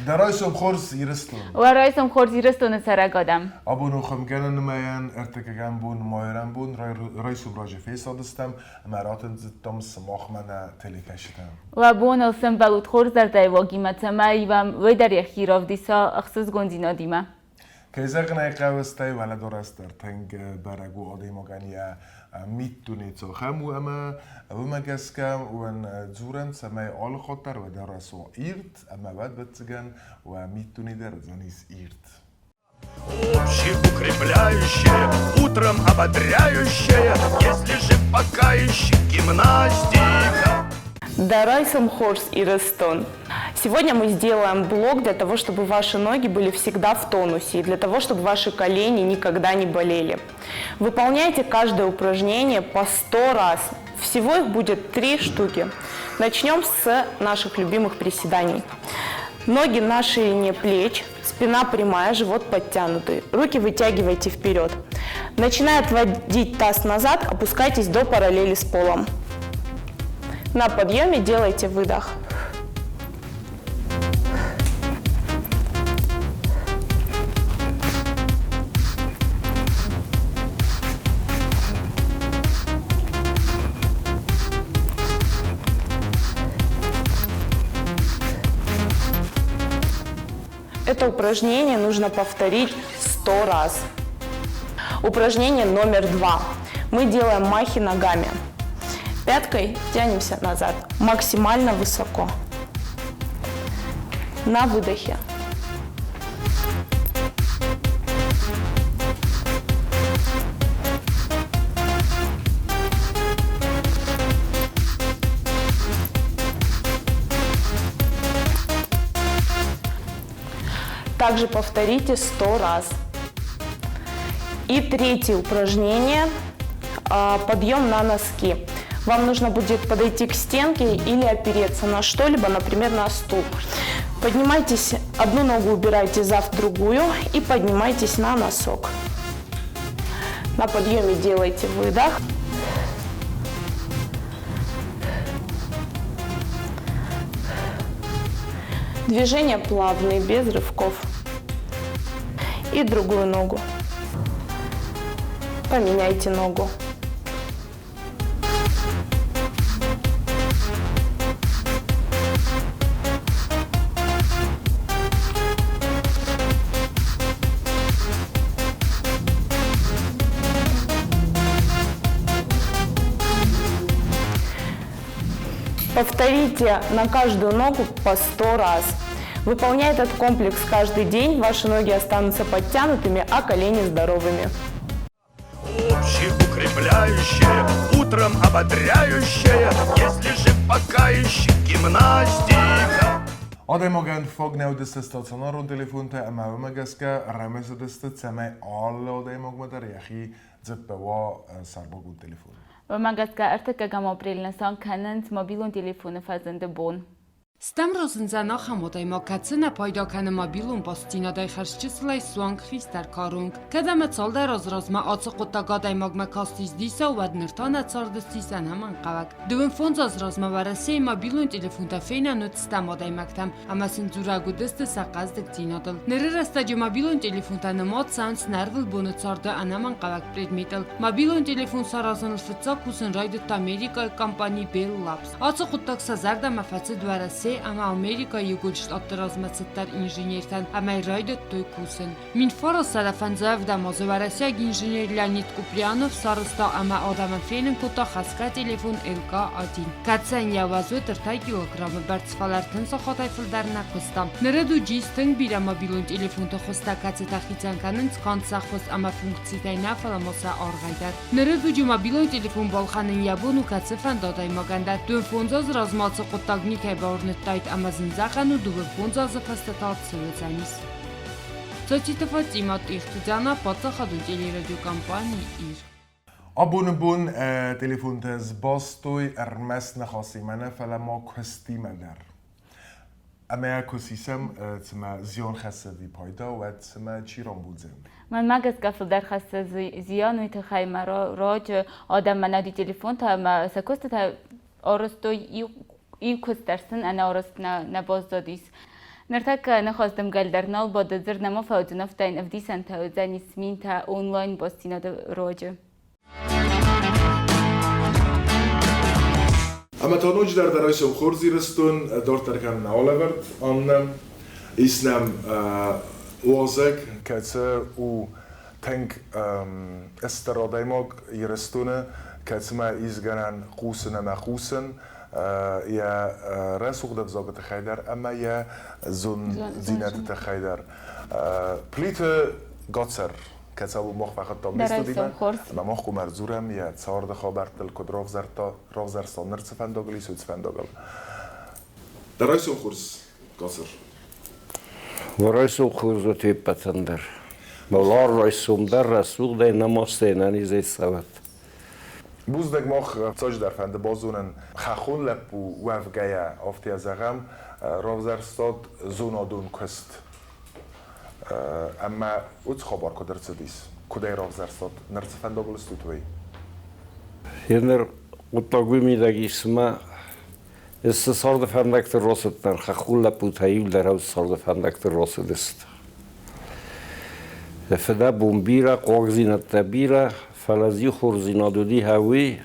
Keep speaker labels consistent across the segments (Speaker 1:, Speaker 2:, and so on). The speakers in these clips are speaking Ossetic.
Speaker 1: Дӕ райсом хорз, Ирыстон!
Speaker 2: Уӕ райсом хорз, Ирыстоны цӕрӕг адӕм!
Speaker 1: Абон у хуымгӕнӕны мӕйӕн ӕртыккӕгӕм бон, майрӕмбон, райсом раджы фесадыстӕм ӕмӕ ратындзыдтам сымахмӕ нӕ телекӕсджытӕм.
Speaker 2: Уӕ боныл сӕмбӕлут хорз зӕрдӕйы уагимӕ, цӕмӕй уӕм уый дӕр йӕхи равдиса ӕхсызгондзинадимӕ.
Speaker 1: Кӕй зӕгъын ӕй хъӕуы, стӕй уӕлӕдарӕс дӕр тынг бӕрӕг у адӕймагӕн йӕ миддуне цахӕм у ӕмӕ уымӕ гӕсгӕ уын дзурӕм, цӕмӕй алы хатт дӕр уӕлӕдарӕс уа ирд ӕмӕ уӕд ӕвӕццӕгӕн уӕ миддуне дӕр уыдзӕнис ирд.
Speaker 3: Общеукрепляющее, утром ободряющее, если же пока еще гимнастика.
Speaker 4: Дӕ райсом хорз, Ирыстон! Сегодня мы сделаем блок для того, чтобы ваши ноги были всегда в тонусе и для того, чтобы ваши колени никогда не болели. Выполняйте каждое упражнение по 100 раз. Всего их будет 3 штуки. Начнем с наших любимых приседаний. Ноги на ширине плеч, спина прямая, живот подтянутый. Руки вытягивайте вперед. Начиная отводить таз назад, опускайтесь до параллели с полом. На подъеме делайте выдох. Это упражнение нужно повторить 100 раз. Упражнение номер 2. Мы делаем махи ногами. Пяткой тянемся назад, максимально высоко. На выдохе. Также повторите 100 раз. И третье упражнение – подъем на носки. Вам нужно будет подойти к стенке или опереться на что-либо, например, на стул. Поднимайтесь, одну ногу убирайте за другую и поднимайтесь на носок. На подъеме делайте выдох. Движения плавные, без рывков. И другую ногу. Поменяйте ногу. Повторите на каждую ногу по 100 раз. Выполняя этот комплекс каждый день, ваши ноги останутся подтянутыми, а колени здоровыми.
Speaker 3: Общеукрепляющее, утром ободряющее, если же пока еще гимнастика.
Speaker 1: Адӕймагӕн фаг нӕ уыдысты стационарон телефонтӕ ӕмӕ уымӕ гӕсгӕ рӕмысыдысты, цӕмӕй алы адӕймагмӕ дӕр йӕхи дзыппы уа сӕрмагонд телефон.
Speaker 2: Уымӕ гӕсгӕ ӕртыккӕгӕм апрель нысан кӕнынц мобилон телефоны фӕзынды бон.
Speaker 5: Стӕм разындзӕн ахӕм адӕймаг, кӕцы нӕ пайда кӕны мобилон бастдзинадӕй хӕрзчысылӕй суанг хистӕр кары онг. Кӕд ӕмӕ цалдӕр азы размӕ ацы хъуыддаг адӕймагмӕ кастис дисау, уӕд ныр та нӕ царды ссис ӕнӕмӕнгхъӕуӕг. 25 азы размӕ Уӕрӕсейы мобилон телефонтӕ фенӕн уыд стӕм адӕймӕгтӕм ӕмӕ сын дзурӕг уыдысты сӕ хъӕздыгдзинадыл. Ныры рӕстӕджы мобилон телефонтӕ нымад цӕуынц нӕ ӕрвылбоны царды ӕнӕмӕнгхъӕуӕг предметыл. Мобилон телефон саразыныл фыццаг кусын райдыдта америкӕйы компани Bell Labs. Ацы хъуыддаг сӕ зӕрдӕмӕ фӕцыд Уӕрӕсе ӕмӕ Америкӕйы Иугонд Штатты размӕцыддӕр инженертӕн ӕмӕ райдыдтой кусын. 1995 азы уӕрӕсейаг инженер Леонид Куприанов сарӕзта ӕмӕ адӕмӕн фенын кодта хӕсгӕ телефон ЛК-1. Кӕцыйӕн йӕ уӕз уыд ӕртӕ килограммы бӕрц, фӕлӕ 30 сахатӕй фылдӕр нӕ куыста. Ныры дуджы ис тынг бирӕ мобилон телефонты хуызтӕ, кӕцытӕ хицӕн кӕнынц канд сӕ хуыз ӕмӕ функцитӕй нӕ, фӕлӕ ма сӕ аргъӕй дӕр. Ныры дуджы мобилон телефон балхӕнын йӕ бон у кӕцыфӕнды адӕймагӕн дӕр. 25 азы размӕ ацы хъуыддаг никӕй бауырныдтаид ӕмӕ зын зӕгъӕн у, 25 азы фӕстӕ та цы уыдзӕнис. Цоциты Фатимӕ, Тъехты Диана, паддзахадон телерадиокомпани «Ир».
Speaker 1: Абоны бон телефонтӕ сбастой ӕрмӕст ныхасимӕ нӕ, фӕлӕ ма куыстимӕ дӕр. Ӕмӕ куы сисӕм, цымӕ зиан хӕссы ӕви пайда, уӕд цымӕ чи рамбулдзӕн?
Speaker 2: Мӕнмӕ гӕсгӕ фылдӕр хӕссы зиан уый тыххӕй мӕ раджы адӕм мӕнӕ телефонтӕ ӕмӕ сӕ куыстытӕ арӕзтой иу куыст дӕр сын ӕнӕарӕзт нӕ баззадис. Ныртӕккӕ ныхас дымгӕлдӕр нал бады, дзырд нӕма фӕуыдзӕн, афтӕ йын ӕвдисӕнтӕ уыдзӕнис минтӕ онлайн бастдзинады руаджы.
Speaker 1: Ӕмӕ та ноджыдӕр дӕр райсом хорз Ирыстон, дарддӕр кӕнын алӕвӕрд Аннӕ. Ис нӕм уазӕг, кӕцы у тынг стыр адӕймаг Ирыстоны, кӕцымӕ ис гӕнӕн хъусын ӕмӕ хъусын йӕ рӕсугъд ӕвзагы тыххӕй дӕр ӕмӕ йӕ зонддзинӕдты тыххӕй дӕр. Плиты Гацыр, кӕцы абон мах фӕхуыдтам не студимӕ, ӕмӕ мах хъуамӕ ӕрдзурӕм йӕ царды хабӕрттыл, куыд равзӕрдта, равзӕрста ныр цы фӕндагыл ис, уыцы фӕндагыл. Дӕ райсом хорз, Гацыр.
Speaker 6: Райсом хорз уӕд уе ппӕтӕн дӕр. Мӕлар райсом дӕр рӕсугъдӕй нӕмастӕй ӕнӕнизӕй цӕуӕд.
Speaker 1: Бузныг мах цасдӕр фӕнды базонын, хӕххон лӕппу уӕвгӕйӕ, афтӕ зӕгъӕм, равзӕрстат зонадон куыст. Ӕмӕ уыцы хабар куыд ӕрцыдис? Куыд ӕй равзӕрстат? Ныр цы фӕндагыл стут, уый?
Speaker 6: Еныр хъуыддаг уый мидӕг ис, цыма ӕз цы царды фӕндӕгты рацыдтӕн, хӕххон лӕппутӕ иуылдӕр ӕз царды фӕндӕгты рацыдысты. Фыдӕбон бирӕ, хъуагдзинӕдтӕ бирӕ, фӕлӕ дзы иу хорздзинад уыди уый,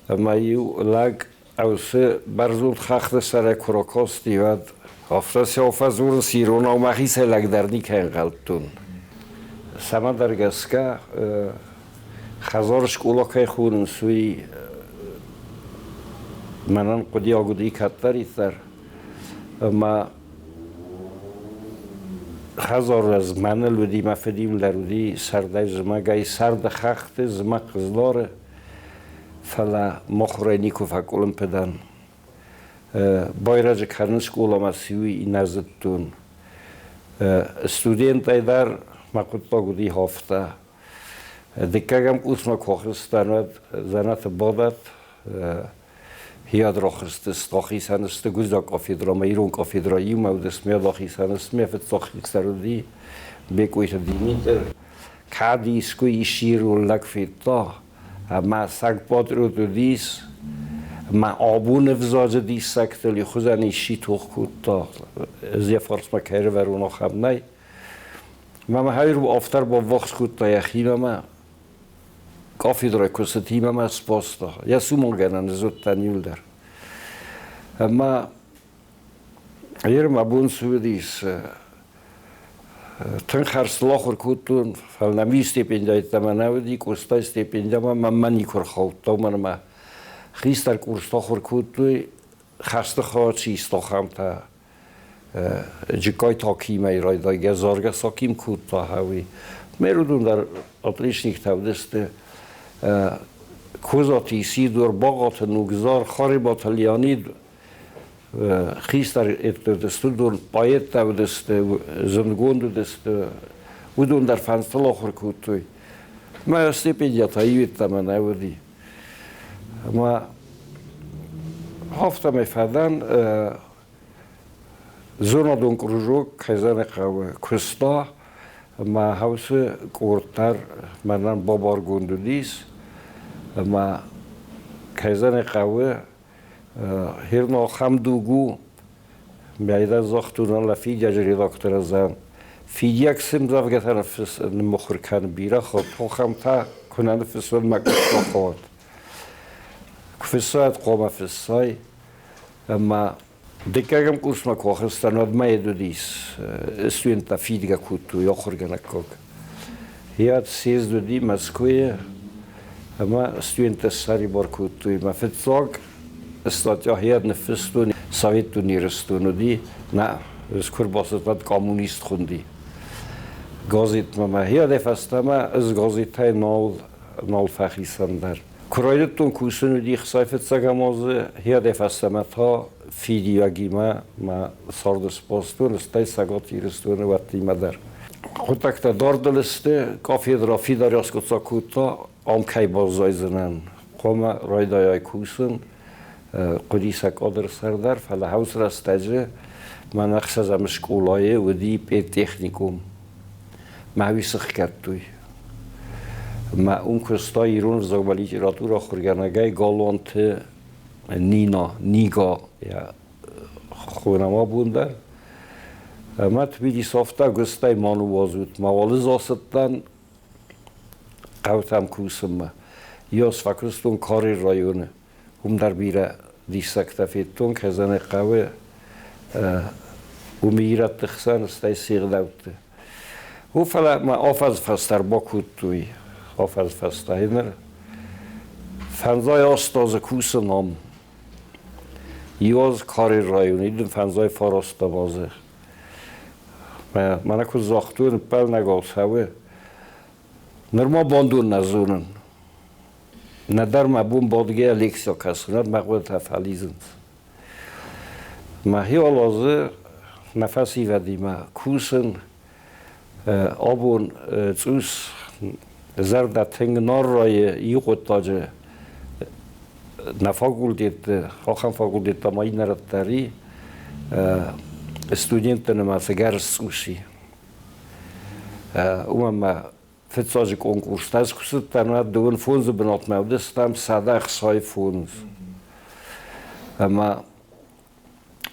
Speaker 6: ӕмӕ-иу лӕг ӕвцы бӕрзонд хӕхты сӕрӕй куы ракасти, уӕд афтӕ сӕ фӕдзурынц иронау мӕхицӕй лӕгдӕр никӕй ӕнхъӕлдтон. Цӕмӕдӕр гӕсгӕ хӕдзары скъола кӕй хонынц, уый мӕнӕн хъуыдиаг уыди кӕддӕриддӕр. Ӕмӕ хӕдзары ӕз мӕныл уыди, мӕ фыдимыл дӕр уыди сӕрдӕй зымӕгӕй сӕрды хӕхты, зымӕг Хъызлары. Фӕлӕ мыхуырӕй никуы фӕкъуылымпы дӕн. Байрӕджы кӕнын скъоламӕ цы уый нӕ зыдтон. Студентӕй дӕр мӕ хъуыддаг уыди афтӕ. Дыккӕгӕм курсмӕ куы ахызтӕн, уӕд дзӕнӕты бадӕт хиадрохызтысты, ахицӕн сты гуырдзиаг кафедрӕ ӕмӕ ирон кафедрӕ иумӕ уыдысты, ме ахицӕн сты, мӕ фыццаг хистӕр уыди Бекъойты Димитр. Кӕд искуы исчи ирон лӕг федта, ӕмӕ ӕцӕг патриот уыдис, ӕмӕ абоны ӕвзаджы диссӕгтыл и хуызӕн исчи тох кодта, ӕз йӕ фарсмӕ кӕй ӕрӕвӕрон, ахӕм нӕй. Мӕ мӕ автор баввахс кодта йӕхимӕ мӕ кафедрӕ куы цытимӕ мӕ сбаста. Йӕ сумогӕнӕн зыдтӕн иуылдӕр. Ӕмӕ Ер мӕ бон цы уыдис, тынг хӕрзтыл ахуыр кодтон, фӕлӕ нӕм уый стипендиӕйттӕ нӕ уыди, Къостайы стипендиамӕ мӕнмӕ никуы ӕрхаудта, уымӕн ӕмӕ хистӕр курсты ахуыр кодтой, хӕсты чи истахӕмтӕ Джыккайты Акимӕй райдайгӕ заргӕ Саким кодта, уый. Ме уыдон дӕр отличниктӕ уыдысты. Козаты Исидор, Багаты Нугзар, Харебаты Леонид хистӕр уыдысты, уыдон поэттӕ уыдысты, зындгонд уыдысты, уыдон дӕр фӕндзтыл ахуыр кодтой. Мӕ стипендиатӕ иу йеддӕмӕ нӕ уыди. Ӕмӕ афтӕмӕй фӕдӕн зонадон кружок кӕй хъӕуы куыста, ӕмӕ хаусы къорд дӕр мӕнӕн бабаргонд уыдис, ӕмӕ кӕй хъӕуы Хирно ахӕм дуг у, мӕйдӕр загътон ла фидиаджы редактор зӕн. Фидиаг цы ӕмдзӕвгӕтӕ ныммыхуыр кӕны бирӕ хохӕмтӕ куы нӕ ныффыссон мӕ къухтӕ хъӕуӕд. Куы фыссай, хъуамӕ фыссай. Ӕмӕ дыккӕгӕм курсмӕ куы ахызтӕн, уӕд ма йед уыдис студенттӕ фидгӕ кодтой ахуыргӕнӕггаг. Йӕ съезд уыди Мӕскуыйы ӕмӕ студенттӕ ссӕрибар кодтой. Мӕ фыццаг статья йӕ ныффыстон Советон Ирыстон уыди, нӕ, ӕз куы ӕрбацыдтӕн, коммунист хуынди. Газетмӕ мӕ йӕ фӕстӕмӕ ӕз газетӕй нал, нал фӕхицӕн дӕр. Куы райдыдтон кусын, уыди хцай фыццӕгӕм азы, йӕ фӕстӕмӕ та фидиуӕгимӕ мӕ царды сбастон, стӕй Цӕгат Ирыстоны уӕттимӕ дӕр. Хъуыддӕгтӕ дардыл сты, кафедра фидар аскъуыддзаг кодта, ам кӕй баззайдзынӕн, хъуамӕ райдайай кусын, хъуыди сӕ кадры сӕрдар, фӕлӕ хӕуц рӕстӕджы мӕн ӕхсӕзӕм скъолайы уыди педтехникум. Мӕ уый сыхгӕдтой. Мӕ уым куыста ирон ӕвзагмӕ литературӕ ахуыргӕнӕгӕй Галуанты Нина, Нига, йӕ хонӕм абон дӕр. Ӕмӕ Тбилисофтӕ гуыстӕй ма ныууадзут, мауал ӕз ацыдтӕн хъӕутӕм кусынмӕ. Ёз фӕкуыстон Карелы районы, уым дӕр бирӕ диссӕгтӕ федтон, кӕй хъӕуы, уым ирӕтты хсӕн, стӕй се гъдӕутты. О, фӕлӕ мӕ афӕдз фӕстӕ ӕрбакодтой, афӕдз фӕстӕ. Ныр фӕндзай аст азы кусын ам. Иу аз Карелы районы, дын фӕндзай фарастӕм азы. Мӕнӕ куыд загътой, ныппӕлнӕгау цӕуы. Нырма бандон нӕ зонын. Нӕдӕр мӕ бон бадгӕйӕ лекцийӕ кӕсын, нӕдӕр мӕ хъуыдытӕ фӕлидзынц. Мӕхи уал азы нӕ фӕсивӕдимӕ кусын. Абон цъус зӕрдӕ тынг нӕррайы иу хъуыддаджы. Нӕ факультетты, ахӕм факультеттӕ ма иннӕ рӕтты дӕр и, студентты нымӕц ӕгӕр сцъус и. Уымӕн ӕмӕ фыццаджы конкурстӕ ӕз куы цыдтӕн, уӕд дыууын фондзы бынатмӕ уыдыстӕм 165. Ӕмӕ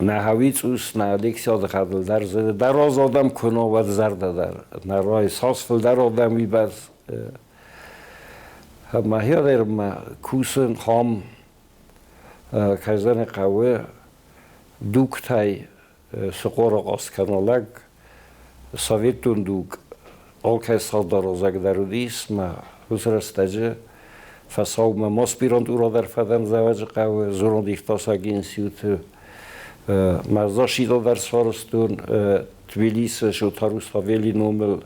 Speaker 6: нӕ хауи цъус, нӕ Алексиады хъӕдыл дӕр дӕр аз адӕм куы нӕ, уӕд зӕрдӕ дӕр нӕ райы. Цас фылдӕр адӕм, уыйбӕрц. Ӕмӕ хиадӕрмӕ кусын хам, кӕй зӕгъын хъӕуы, дугтӕй цы хъорыхъос кӕна лӕг, советон дуг алкӕй цалдӕр дӕр уыдис, мӕ уыцы рӕстӕджы фӕсаумӕ ма аспирантура дӕр фӕдӕн Дзӕуӕджыхъӕуы зонд иртасӕг институты. Мӕ защита дӕр сарӕзтон Тбилисы Шота Руставели номыл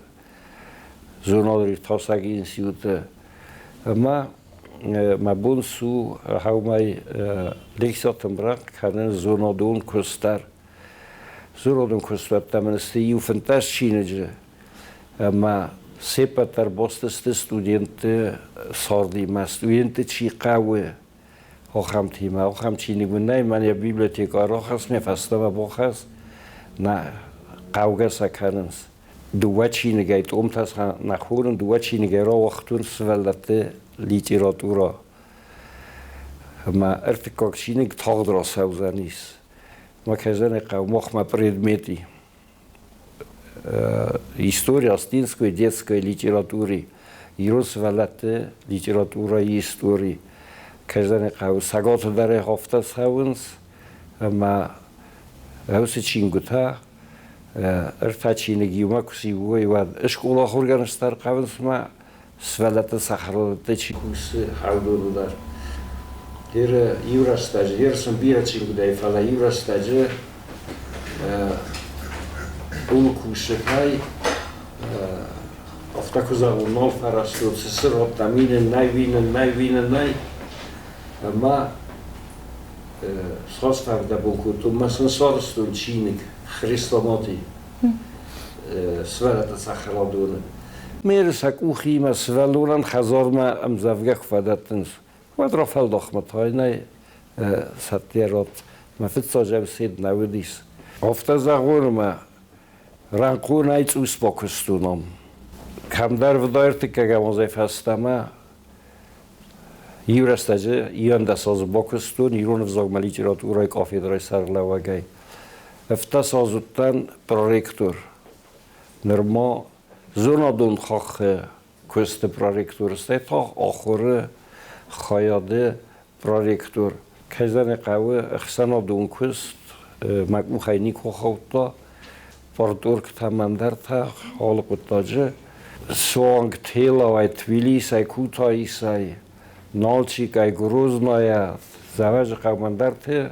Speaker 6: зонад иртасӕг институты. Ӕмӕ мӕ бон цу хӕумӕй лекциятӕм рӕнхъ кӕнын зонадон куыст дӕр. Зонадон куыстуӕттӕ мын сты иу 15 чиныджы ӕмӕ се ппӕт дӕр баст сты студентты цардимӕ, студентты чи хъӕуы, ахӕмтимӕ. Ахӕм чиныг мын нӕй, мӕн йӕ библиотекӕ рахӕсс, мӕ фӕстӕмӕ бахӕсс, нӕ хъӕугӕ сӕ кӕнынц. Дыууӕ чиныгӕй тъомтӕ нӕ хонын, дыууӕ чиныгӕй рауагътон сывӕллӕтты литературӕ. Ӕмӕ ӕртыккаг чиныг тагъд рацӕудзӕнис. Мӕ кӕй хъӕуы, махмӕ предмети. История астинской детской литературы, ирон сывӕллӕтты литературӕйы истори. Кӕй хъӕуы, Цӕгаты дӕр афтӕ цӕуынц, ӕмӕ уыцы чингуытӕ ӕртӕ чиныг иумӕ куы сиуой, уӕд скъола ахуыргӕнджытӕ ӕрхъавынц ӕмӕ сывӕллӕтты цӕхӕрадӕтты чи кусы, уыдоны дӕр. Ныр иу рӕстӕджы, ныр сын бирӕ чингуытӕй, фӕлӕ иу рӕстӕджы уым кусджытӕй афтӕ куы зӕгъон, нал фӕрӕзтон, цы цы радта, уый нын нӕй, уый нын нӕй, уый нын нӕй. Ӕмӕ схастӕвдӕбон кодтон, мӕ сын сарӕзтон чиныг Хрестомати сывӕллӕтты цӕхӕрадоны. Меры сӕ къухимӕ сывӕллонӕн хӕдзармӕ ӕмдзӕвгӕ куы фӕдӕттынц, уӕд рафӕлдахмӕ тайнӕй сӕттӕрат. Мӕ фыццаджы ӕфсед нӕ уыдис. Афтӕ зӕгъон, ӕмӕ рӕнхъонӕй цъус бакуыстон ам. Кӕмдӕр вдӕртыккӕгӕм азӕй фӕстӕмӕ иу рӕстӕджы 11 азы бакуыстон ирон ӕвзагмӕ литературӕйы кафедрӕйы сӕргълӕууӕгӕй. 17 аз уыдтӕн проректор. Нырма зонадон хаххы куысты проректор, стӕй та ахуыры хайады проректор. Кӕй зӕгъын хъӕуы, ӕхсӕнадон куыст мӕ къухӕй никуы хаудта. Парторгтӕ мӕндӕртӕ алы хъуыддаджы. Суанг Телавӕй, Тбилисӕй, Кутаисӕй, Налчикӕй, Грознайӕ, Дзӕуӕджыхъӕумӕ ӕндӕрты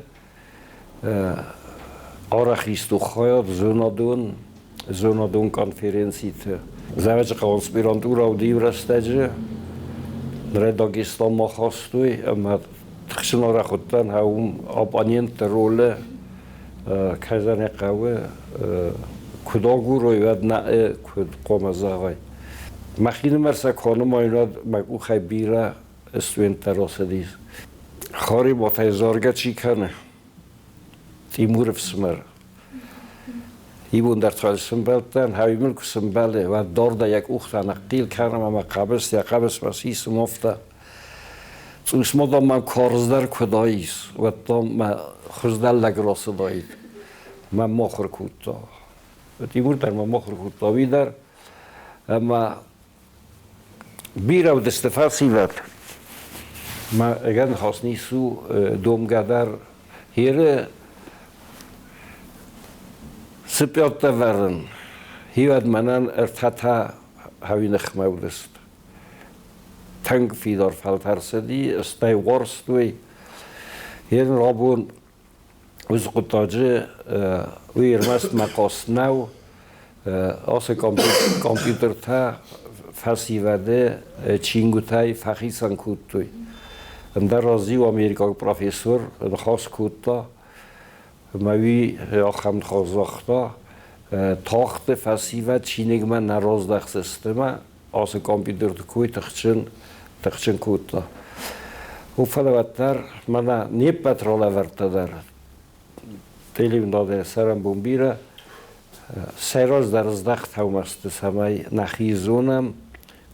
Speaker 6: арӕх истон хайад зонадон, зонадон конференциты. Дзӕуӕджыхъӕуы аспирантурӕ уыд иу рӕстӕджы. Нырӕй Дагестанмӕ хастой ӕмӕ тыхджын арӕх уыдтӕн уым оппонентты ролы кӕй зӕгъын хъӕуы, куыд агурой, уӕд нӕ куыд хъуамӕ зӕгъай. Мӕхинымӕр сӕ куы анымайын, уӕд мӕ къухӕй бирӕ студенттӕ рацыдис. Хариботӕй заргӕ чи кӕны, Тимуры фсымӕр. Ибон дӕр та сымбӕлдтӕн, хауи мыл куы сымбӕлы, уӕд дардӕй йӕ къухтӕ ныхъхъил кӕнӕм ӕмӕ хъӕбыс йӕ хъӕбысмӕ сисым афтӕ. Цъус ма дам мӕм карздӕр куы даис, уӕд дам мӕ хуыздӕр лӕг рацыдаид. Мӕ махуыр кодта. Тимур дӕр ма мыхуыр кодта, уый дӕр. Ӕмӕ бирӕ уыдысты фӕсивӕд. Мӕ ӕгӕр ныхас ницы у, домгӕ дӕр Херы цы пъӕрттӕ вӕрын, хиуӕд мӕнӕн ӕртӕтӕ хауи ныхмӕ уыдысты. Тынг фидар фӕлтӕр цыди, стӕй уарзтой. Йе рабон уыцы хъуыддаджы уый ӕрмӕст мӕ хъос нӕу, ацы компьютертӕ фӕсивӕды чингуытӕй фӕхицӕн кодтой. Ӕндӕр раз иу америкаг профессор ныхас кодта, ӕмӕ уый ахӕм ныхас загъта, тагъды фӕсивӕд чиныгмӕ нӕ раздӕхдзысты ӕмӕ ацы компьютерты кой тыхджын, тыхджын кодта. Фӕлӕ уӕддӕр мӕнӕ не ппӕт ралӕвӕрдтӕ дӕр телеуынадӕй цӕрӕнбон бирӕ сӕ раздӕр здӕхтӕумӕ сты, цӕмӕй нӕхи зонӕм,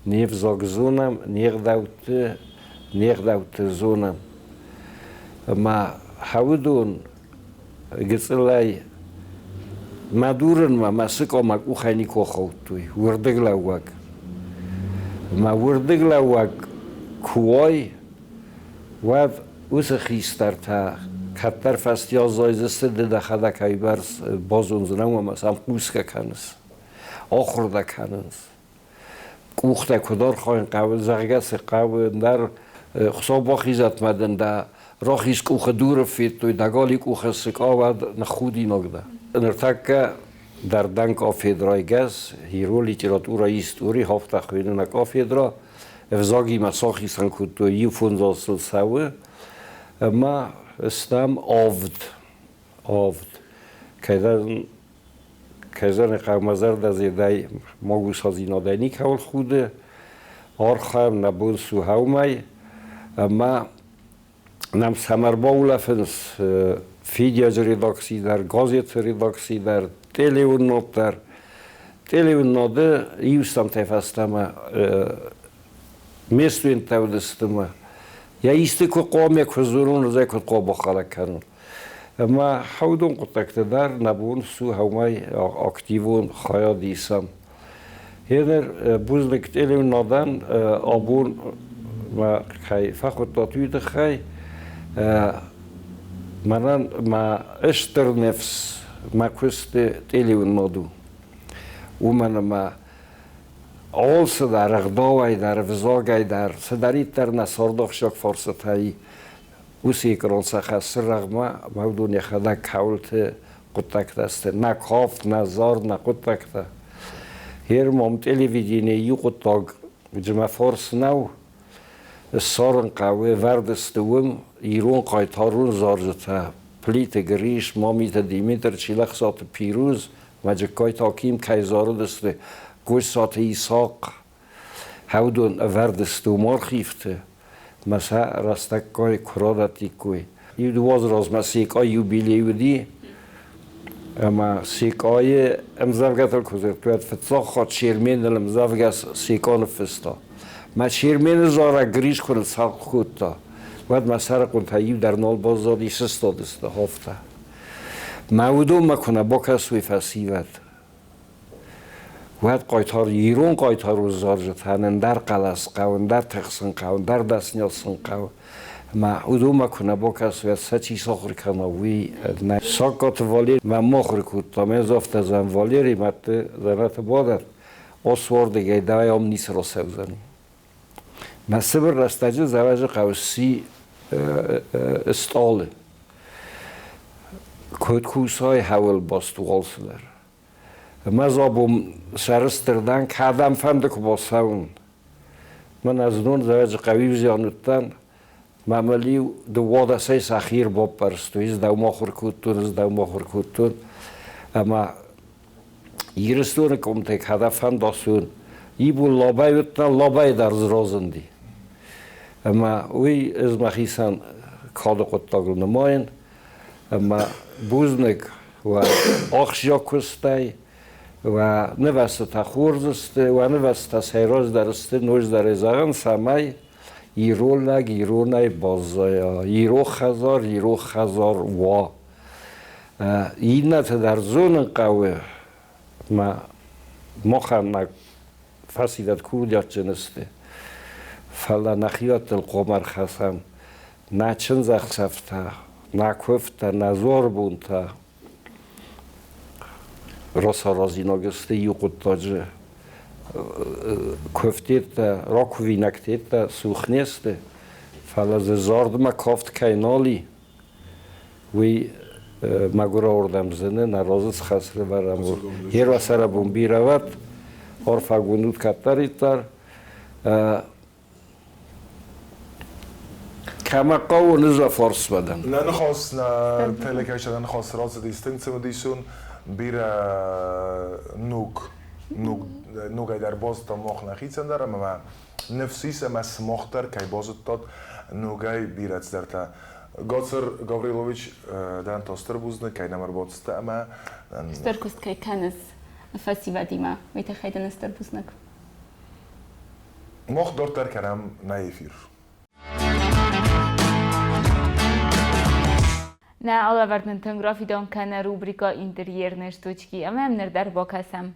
Speaker 6: не взаг зонӕм, не гъдӕутты, не гъдӕутты зонӕм. Ӕмӕ хӕуыдон гыццылӕй мӕ дурынмӕ мӕ сыкъа мӕ къухӕй никуы ахаудтой, уырдыглӕууӕг. Мӕ уырдыглӕууӕг куы уай, уӕд уыцы хистӕртӕ кӕддӕр фӕсте аззайдзысты, ды дӕхӕдӕг ӕйбӕрц базондзынӕ ӕмӕ сӕм хъусгӕ кӕныс, ахуыр дӕ кӕнынц. Къухтӕ куыд архайын хъӕуы, зӕгъгӕ, цы хъӕуы, ӕндӕр Хуыцау бахизӕд мӕ дын дӕ рахиз къухы дуры федтой, дӕ гали къухы сыкъа, уӕд ныххудинаг дӕ. Ныртӕккӕ дӕр дӕн кафедрайы гӕс, ирон литературӕйы истори, афтӕ хуыйны нӕ кафедра. Ӕвзагимӕ сӕхицӕн кодтой иу фондзазыл цӕуы ӕмӕ стӕм авд, авд. Кӕйдӕр кӕй хъӕумӕ зӕрдӕзедӕй магусадзинадӕй никӕуыл худы, архайӕм нӕ бон сухӕумӕй ӕмӕ нӕм цӕмӕ ӕрбаулӕфынц Фидиаджы редакци дӕр, газеты редакци дӕр, телеуыннад дӕр. Телеуыннады иу стӕмтӕй фӕстӕмӕ ме студенттӕ уыдысты ӕмӕ йӕ исты куы хъуамӕ куы дзурон, уӕд ӕй куыд хъуамӕ бахӕлӕг кӕнон. Ӕмӕ хӕудон хъуыддӕгты дӕр нӕ бон цы у, уымӕй активон хайад исӕм. Гъеныр бузныг телеуынадӕн абон мӕ кӕй фӕхуыдтат, уый тыххӕй. Мӕнӕн мӕ стыр ныфс мӕ куысты телеуынад у. Уымӕн ӕмӕ алцыдӕр ӕгъдауӕй дӕр, ӕвзагӕй дӕр, цыдӕриддӕр нӕ цардахсджиаг фарстатӕй уыцы экран сӕ хӕссы рӕгъмӕ, ӕмӕ уыдон йӕхӕдӕг кӕуылты хъуыддӕгтӕ сты, нӕ кафт, нӕ зард, нӕ хъуыддӕгтӕ. Гермом телевидение иу хъуыддаг джымӕ фарс нӕу, ссарын хъӕуы, ӕвӕрд сты уым ирон хъайтарон зарджытӕ Плиты Гриш, Мамиты Димитр, Чилӕхсаты Пируз, Мӕджыккойты Аким кӕй зарыдысты, Гуссаты Исахъ, Хӕудон ӕвӕрд сты уым архивты, мӕ сӕ рӕстӕггай куы радӕттиккой. Иу дыууӕ азы размӕ Секъа юбилей уыди, ӕмӕ Секъайы ӕмдзӕвгӕтыл куы дзырдтой, уӕд фыццаг хатт Черменыл ӕмдзӕвгӕ Секъа ныффыста. Мӕ Чермены зарӕг Грис куы ныццалхъ кодта, уӕд мӕ сӕрыхъуынтӕй иу дӕр нал баззади, сыстадысты афтӕ. Мӕ уыдонмӕ куы нӕ бакӕсой фӕсивӕд, уӕд хъайтар, ирон хъайтар зарджытӕн ӕндӕр хъӕлӕс хъӕуы, ӕндӕр тыхсын хъӕуы, ӕндӕр дӕсныйад сын хъӕуы. Ӕмӕ уыдонмӕ куы нӕ бакӕсой, уӕд сӕ чи сахуыр кӕна, уый нӕ. Сагкаты Валерий мӕ махуыр кодта, ме афтӕ зӕгъын, Валерий мӕдты дзӕнӕты бадӕт, осуордыгӕй дӕ ам ницы рацӕудзӕни. Мӕ цыбыр рӕстӕджы Дзӕуӕджыхъӕу сси стъалы. Куыд кусай, хӕуыл баст у алцыдӕр. Ӕмӕ ӕз абон сӕрыстыр дӕн, кӕдӕм фӕнды куы бацӕуын. Мӕн ӕз знон Дзӕуӕджыхъӕуы зиан уыдтӕн, мӕ мыл-иу дыууадӕсӕй сӕхи ӕрбаппӕрстой, ӕз дӕумӕ ахуыр кодтон, ӕз дӕумӕ ахуыр кодтон. Ӕмӕ Ирыстоны къуымтӕй кӕдӕм фӕнды ацӕуын, ибон Лабӕй уыдтӕн, Лабӕй дӕр дзы разынди. Ӕмӕ уый ӕз мӕхицӕн кады хъуыддагыл нымайын. Ӕмӕ бузныг уӕ ахсджиаг куыстӕй, уӕ нывӕзтытӕ хорз сты, уӕ нывӕзтытӕ сӕйраджыдӕр сты, ноджыдӕр зӕгъын, цӕмӕй ирон лӕг иронӕй баззайа, ирон хӕдзар ирон хӕдзар уа. Иннӕты дӕр зонын хъӕуы. Ӕмӕ махӕн нӕ фӕсивӕд курдиатджын сты, фӕлӕ нӕхиуӕттыл хъом ӕрхӕцӕм. Нӕ чындзӕхсӕвтӕ, нӕ куывдтӕ, нӕ дзуарбонтӕ рацаразинаг сты иу хъуыддаджы. Куывдтӕ, ракувинӕгтӕ цух не сты, фӕлӕ дзы зардмӕ кафт кӕй нал и, уый мӕгуырауырдӕм зыны, нӕ разы цы хӕс лӕвӕрӕм, йе сӕрӕбон бирӕ уӕд, арфӕгонд ут кӕддӕриддӕр. Кӕмӕ хъӕуы нызӕ фарсмӕ
Speaker 1: Нӕ ныхас, нӕ телекӕсӕг нӕ ныхас рацыдис тынг цымыдисон, бирӕ ног, ног, ногӕй дӕр базыдтам мах нӕхицӕн дӕр ӕмӕ ма ныфс ис ӕмӕ сымах дӕр кӕй базыдтат ногӕй бирӕ цыдӕртӕ. Гацыр Гаврилович, дӕн та стыр бузныг, кӕй нӕм ӕрбацыдтӕ ӕмӕ
Speaker 2: Стыр куыст кӕй кӕныс фӕсивӕдимӕ, уый тыххӕй дын стыр бузныг.
Speaker 1: Мах дарддӕр кӕнӕм нӕ эфир.
Speaker 2: Нӕ алӕвӕрд нын тынг рафидон кӕны рубрикӕ «Интерьерные штучки» ӕмӕ йӕм ныр дӕр бакӕсӕм.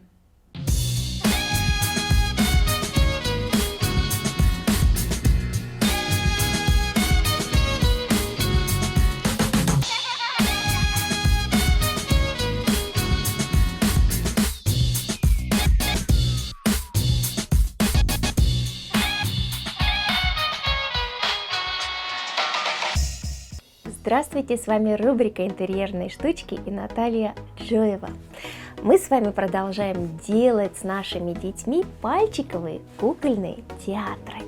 Speaker 7: Здравствуйте, с вами рубрика «Интерьерные штучки» и Наталья Джоева. Мы с вами продолжаем делать с нашими детьми пальчиковые кукольные театры.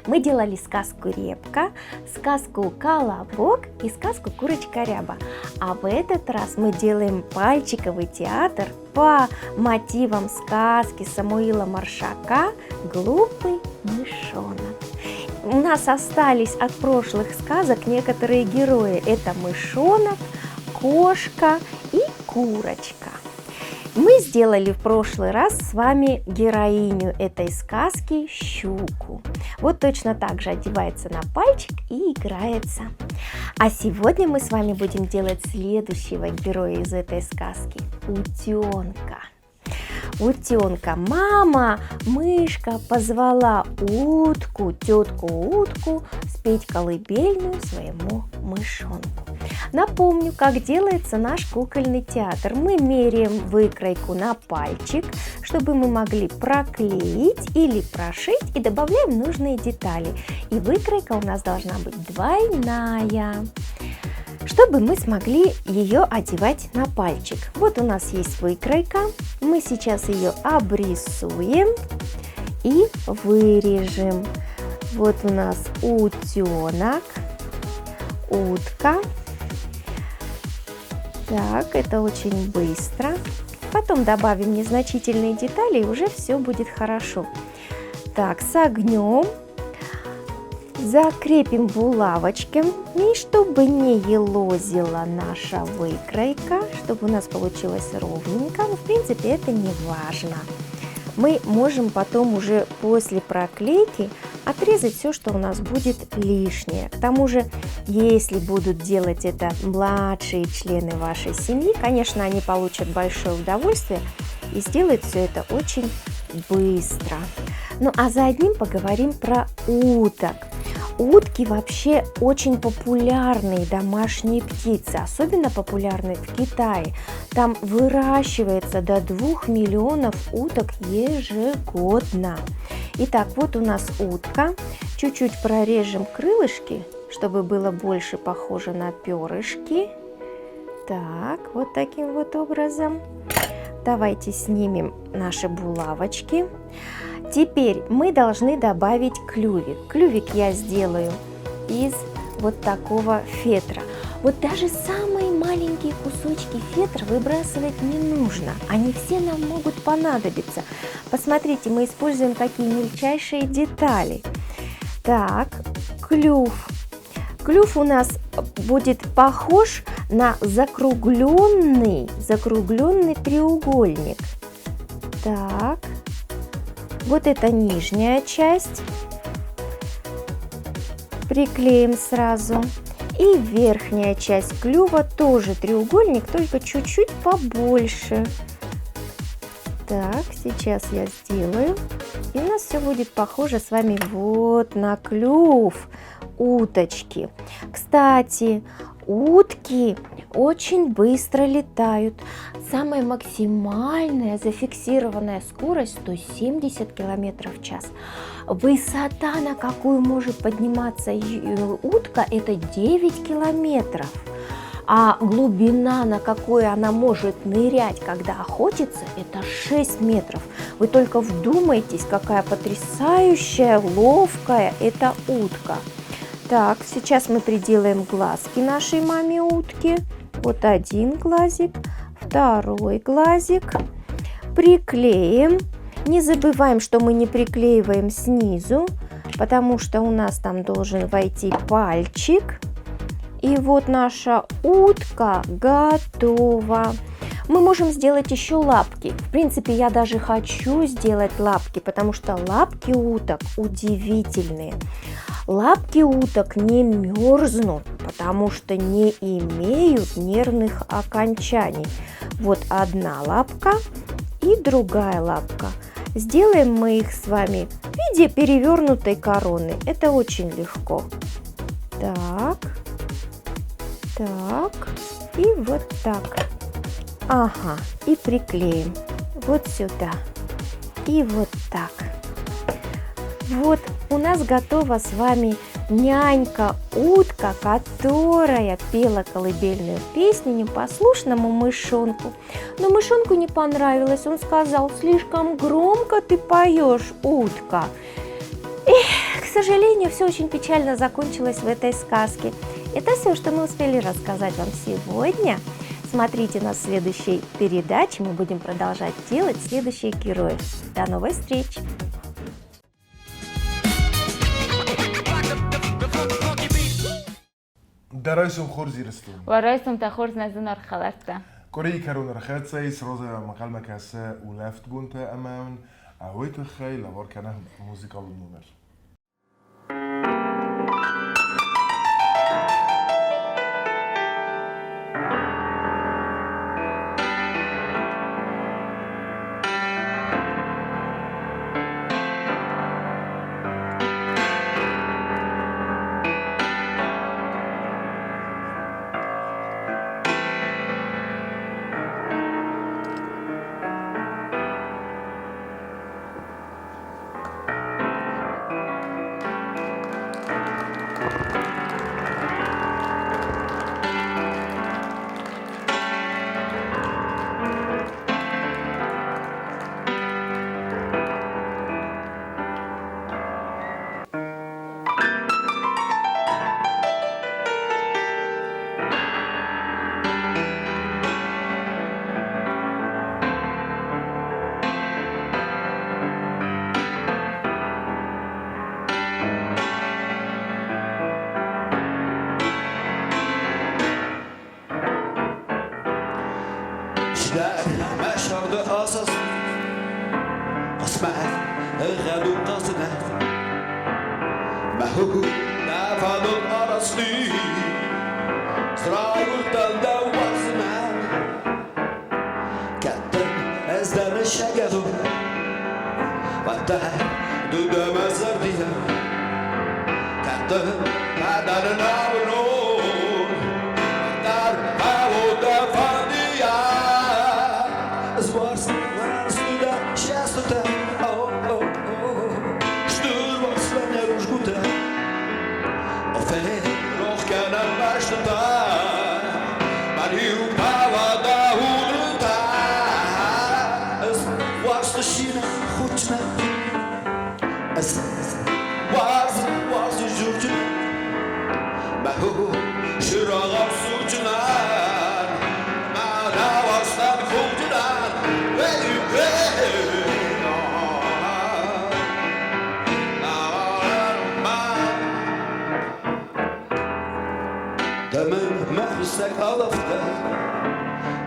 Speaker 7: Мы делали сказку «Репка», сказку «Колобок» и сказку «Курочка Ряба». А в этот раз мы делаем пальчиковый театр по мотивам сказки Самуила Маршака «Глупый мышонок». У нас остались от прошлых сказок некоторые герои. Это мышонок, кошка и курочка. Мы сделали в прошлый раз с вами героиню этой сказки щуку. Вот точно так же одевается на пальчик и играется. А сегодня мы с вами будем делать следующего героя из этой сказки – утенка. Утенка. Мама, мышка позвала утку, тетку утку, спеть колыбельную своему мышонку. Напомню, как делается наш кукольный театр. Мы меряем выкройку на пальчик, чтобы мы могли проклеить или прошить, и добавляем нужные детали. И выкройка у нас должна быть двойная, чтобы мы смогли ее одевать на пальчик. Вот у нас есть выкройка, мы сейчас ее обрисуем и вырежем. Вот у нас утенок, утка. Так, это очень быстро. Потом добавим незначительные детали, и уже все будет хорошо. Так, согнем, закрепим булавочки, и чтобы не елозила наша выкройка, чтобы у нас получилось ровненько, но в принципе это не важно. Мы можем потом уже после проклейки отрезать все, что у нас будет лишнее. К тому же, если будут делать это младшие члены вашей семьи, конечно, они получат большое удовольствие и сделают все это очень быстро. Ну а за одним поговорим про уток. Утки вообще очень популярные домашние птицы, особенно популярны в Китае. Там выращивается до 2 миллионов уток ежегодно. Итак, вот у нас утка. Чуть-чуть прорежем крылышки, чтобы было больше похоже на перышки. Так, вот таким вот образом. Давайте снимем наши булавочки. Теперь мы должны добавить клювик. Клювик я сделаю из вот такого фетра. Вот даже самые маленькие кусочки фетра выбрасывать не нужно. Они все нам могут понадобиться. Посмотрите, мы используем такие мельчайшие детали. Так, клюв. Клюв у нас будет похож на закругленный треугольник. Так, вот это нижняя часть. Приклеим сразу. И верхняя часть клюва тоже треугольник, только чуть-чуть побольше. Так, сейчас я сделаю. И у нас все будет похоже с вами вот на клюв уточки. Кстати, утки очень быстро летают. Самая максимальная зафиксированная скорость 170 километров в час. Высота, на какую может подниматься утка, это 9 километров. А глубина, на какую она может нырять, когда охотится, это 6 метров. Вы только вдумайтесь, какая потрясающая, ловкая эта утка. Так, сейчас мы приделаем глазки нашей маме утки. Вот один глазик, второй глазик. Приклеим. Не забываем, что мы не приклеиваем снизу, потому что у нас там должен войти пальчик. И вот наша утка готова. Мы можем сделать еще лапки. В принципе, я даже хочу сделать лапки, потому что лапки уток удивительные. Лапки уток не мерзнут, потому что не имеют нервных окончаний. Вот одна лапка и другая лапка. Сделаем мы их с вами в виде перевернутой короны. Это очень легко. Так, так и вот так. Ага, и приклеим вот сюда. И вот так. Вот у нас готова с вами нянька-утка, которая пела колыбельную песню непослушному мышонку. Но мышонку не понравилось, он сказал: слишком громко ты поешь, утка. И, к сожалению, все очень печально закончилось в этой сказке. Это все, что мы успели рассказать вам сегодня. Смотрите нас в следующей передаче, мы будем продолжать делать следующих героев. До новых встреч!
Speaker 1: Дӕ райсом хорз, Ирыстон!
Speaker 2: Уӕ райсомтӕ хорз, нӕ зынаргъ хӕлӕрттӕ!
Speaker 1: Къуырийы кӕрон ӕрхӕццӕ ис, Розӕ ӕнхъӕлмӕ кӕсы улӕфтбонтӕ ӕмӕ уый тыххӕй лӕвар кӕнӕм музыкалон номер.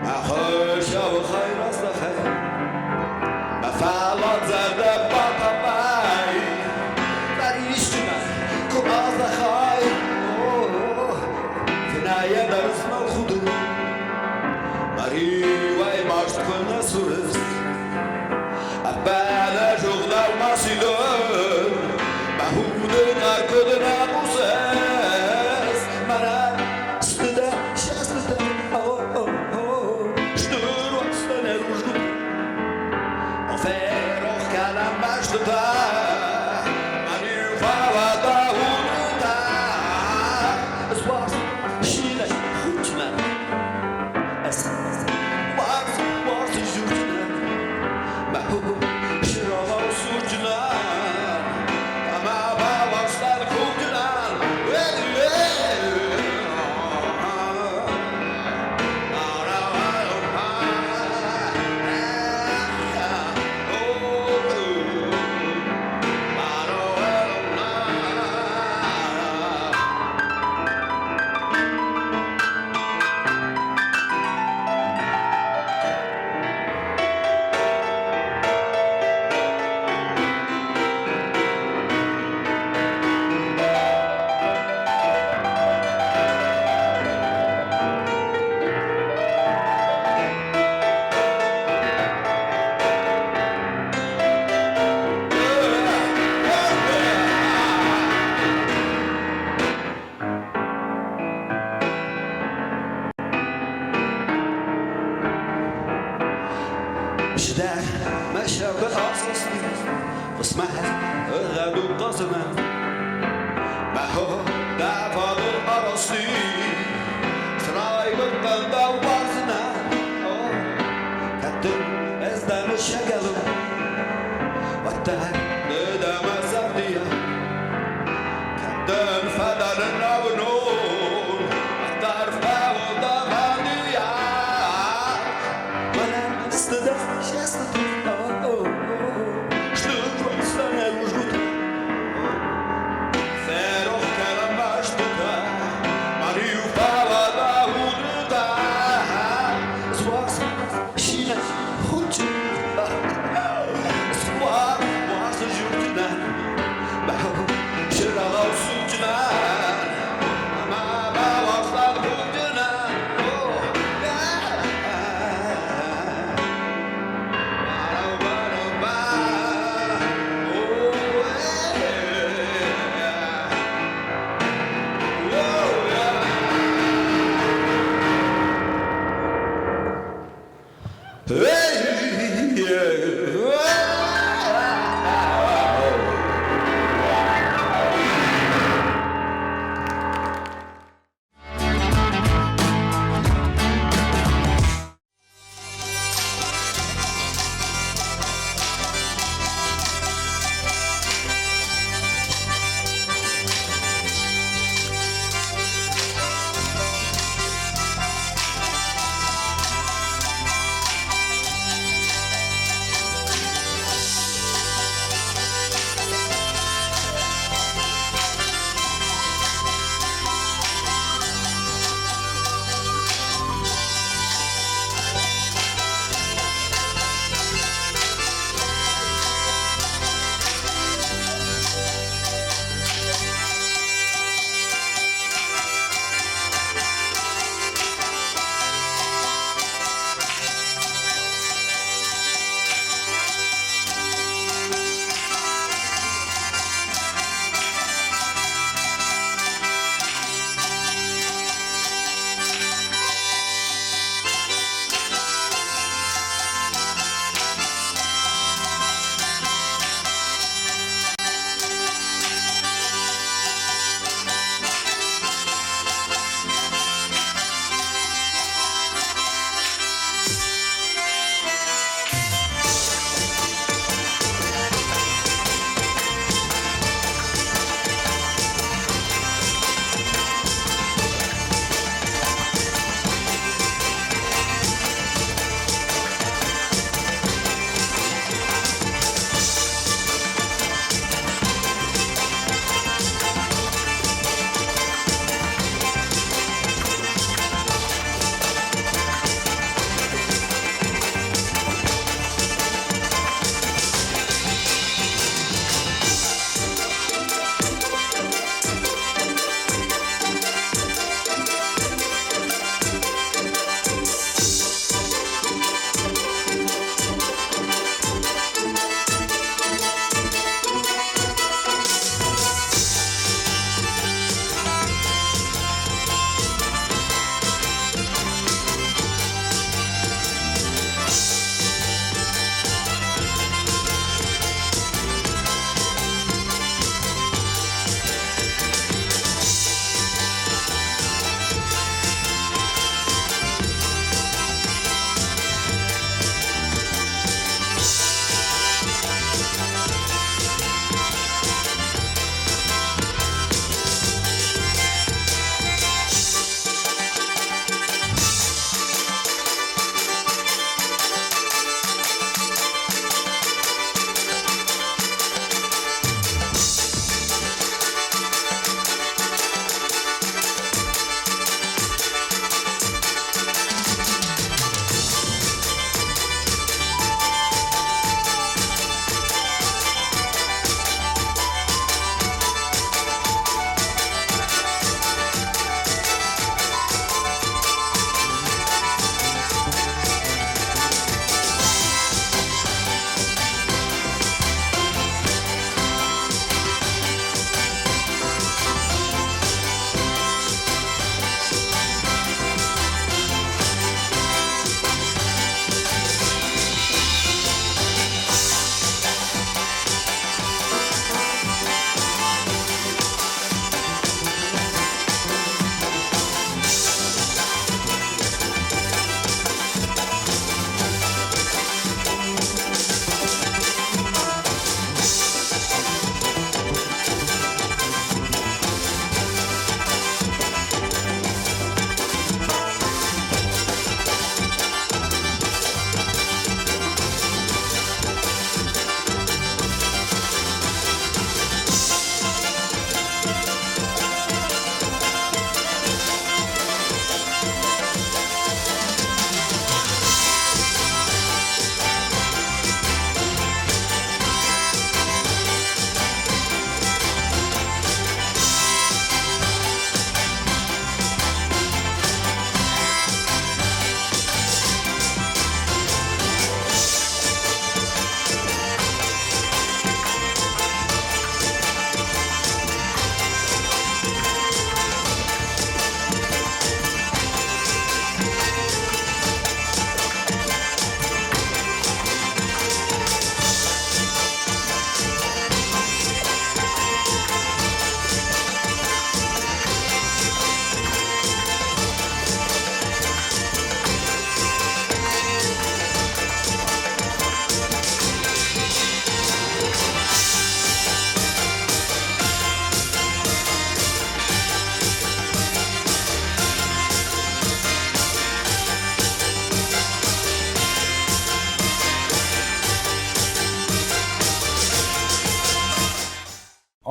Speaker 3: ما خش وخير أصل خير ما فعلت زاد Ферох кӕнӕм мӕстытӕ, Мӕн-иу фӕуӕд уырдытӕ. Ӕз уарзын худтынӕн, ӕз уарзын, уарзын зурдзынӕн, Мӕ хурау сурдзынӕн, ӕмӕ бауарзтан худтынӕн.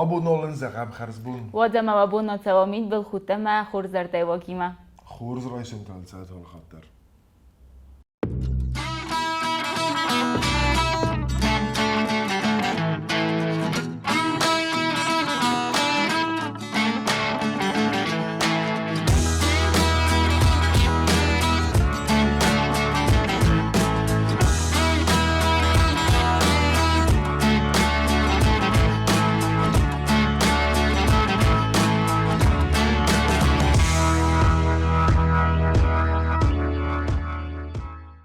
Speaker 1: Абон уал ын зӕгъӕм хӕрзбон.
Speaker 2: Уадз ӕмӕ уӕ бон ацӕуа мидбылхудт ӕмӕ хорз зӕрдӕйы уагимӕ.
Speaker 1: Хорз райсомтӕ алцӕуӕт алхатт дӕр.